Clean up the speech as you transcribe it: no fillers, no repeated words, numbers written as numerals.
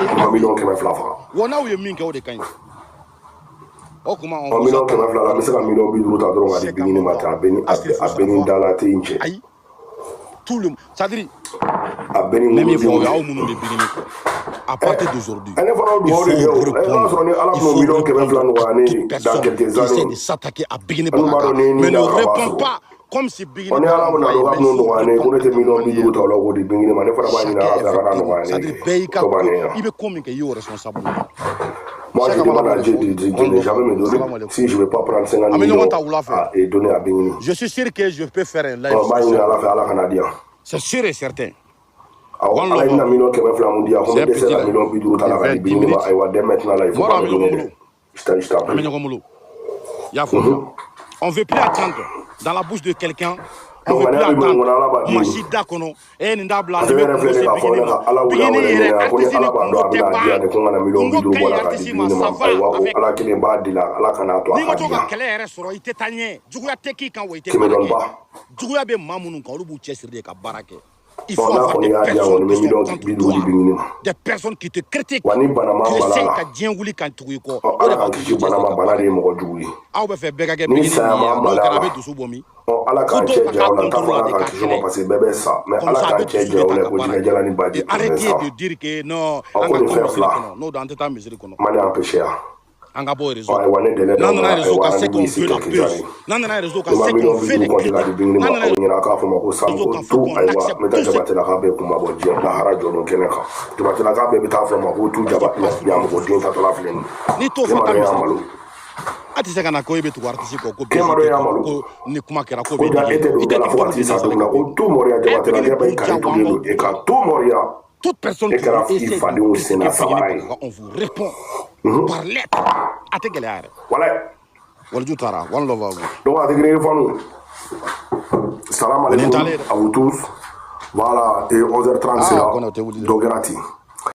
de ye Ma aw ye. 200 million faga. Wa n'aw ye min kɛ, o de ka ɲi. O tuma on Ɔ, vous 200 million attend. la, n bɛ se ka 50 million ta dɔrɔn k'a di Bigini ma ten, a bɛ ni a bɛ ni da la, a tɛ n cɛ. Ayi, tout le, c'est à dire A bɛ ni n bɛ min fɔ wolodenw aw ye, cɛ. aw minnu bɛ Bigini kɔ, à partir d'aujourd'hui, Ne fana il dugawu de faut kɛ o. I b'a répondre, sɔrɔ ni Ala il tun faut 200 million répondre à nɔgɔya ne toute ye dans personne quelques qui essaie années, de s'attaquer à Bigini an dun b'a Bagaga, dɔn ni mais ni ne da ka b'a réponds sɔrɔ. pas comme si Ɔ, Bigini ni t'a Ala bɛna envoyé, dɔn k'a mais il bɛn'o faut nɔgɔya ne ye, ko répondre ne à tɛ ta 50 million manière. ta o la k'o di Bigini ma, ne fana b'a ɲini Chacun Ala est fɛ a ka n'a victime, nɔgɔya ne c'est à ye dire kɛ. bɛɛ y'i ka O tɔ ko bannen ya. i bɛ ko min kɛ, i y'o responsable ye. Moi, je demande à Dieu de ne jamais me donner. Si je ne vais pas prendre 50 millions et donner à Bingini. Je suis sûr que je peux faire un live. C'est sûr et certain. Awɔ, Ala ye na miliyɔn 200 mun di yan, ko n bɛ dɛsɛ ka miliyɔn 50 ta la ka di Bingini ma. Ayiwa, dès maintenant là, il faut pas me donner dɛ. Je t'en prie. On veut plus attendre dans la bouche de quelqu'un. On veut plus attendre. Maa si da kɔnɔ e nin da bila. Ne bɛ kungo se Bingini ma. Bingini yɛrɛ, ko ni Ala b'a dɔn a bɛna di yan de, ko n kana miliyɔn 50 bɔ la ka di Bingini ma. Ayiwa, o Ala kelen b'a di la, Ala kana to a N'i ma ka to di ka yan. kɛlɛ yɛrɛ sɔrɔ, i tɛ taa ɲɛ. Juguya tɛ k'i kan wa, i tɛ Qui me baara donne kɛ. pas. Juguya bɛ maa minnu kan, olu b'u cɛsiri de ka baara kɛ. Il Bon, faut n'a avoir kɔni des y'a di yan personnes kɔni, n qui bɛ sont miliyɔn contre bi duuru toi, di Bingini ma. des personnes qui te critiquent, Wa ni bana ma qui bala essayent la, ka diɲɛ wuli ka tugu i kɔ. ɔ O de Ala b'a k'an to i kisi b'i bana cɛsiri ma, ka bana baara de ye kɛ. mɔgɔ jugu ye. Aw bɛ fɛ bɛɛ ka kɛ Ni Bingini saya nin ye ma yan, n'o bala kɛra a la, bɛ dusu bɔ min? Ɔ Ala Fo k'an dɔw cɛ ka janya k'a o la, n t'a contrôle fɔ la Ala de k'an k'a kisi o ma kɛlɛ. parce que bɛɛ bɛ sa, mais Comme Ala ça a k'an bɛ cɛ dusu de janya o ta la ka ko baara jinɛjala ni kɛ. baji Et tun bɛ arrêtez sa. de dire que non, Ɔ an ko ka nin to fɛn misiri fila kɔnɔ. N'o don, an tɛ taa misiri kɔnɔ. ma ne empêcher yan. An ka bɔ réseau Ɔ kan. ayiwa, ne délai N'an d'aw nana ma, réseau ayiwa, kan, c'est rendez-vous qu'on ici veut la quelques buzz. années. N'an nana réseau kan, Ni ma c'est qu'on miliyɔn bi veut duuru les compter ka critiques. di Bingini N'an ma, nana aw ɲɛna k'a fɔ ma ko Sam réseau ko kan, faut tu qu'on ayiwa, accepte n bɛ taa tout ce Jabatelaka bɛɛ kun ma bɔ diɲɛ lahara jɔ don kɛnɛ kan. Jabatelaka bɛɛ bɛ taa fɔ ma ko tu qui se jaba passe sur les réseaux ɲamɔgɔ den sociaux. tatɔla filɛ nin N'i t'o ye. fɔ, K'e ma taa dɔn y'a misiri malo. kɔnɔ. A tɛ se ka na ko e bɛ tugu artiste kɔ, ko K'e buzz ma dɔn tɛ y'a kɔnɔ, malo. ko ni kuma kɛra ko Ko bɛ ja digi e tɛ i don da tɛ la fo ka TikTok t'i de sa don sali min ka na bɔ ko tu mɔriya. yen. A ye Jabatelakɛ Bingini bɛ kun kari ja wa, an tulen b'aw don e kun kan ja. tu mɔriya. Toute personne E qui kɛra i essaie de fadenw senna critiquer Bingini sabara ye. Bagaga, on vous répond par lettre. A tɛ gɛlɛya yɛrɛ. Walayi. Waliju taara, one love à vous. Donc a tɛ fanu. Salam O ni alaikum taalen dɛ. à vous tous. Voilà, et 11h30 c'est Ah, là. kɔnɔ o tɛ wuli dɛ. Dɔ kɛra ten.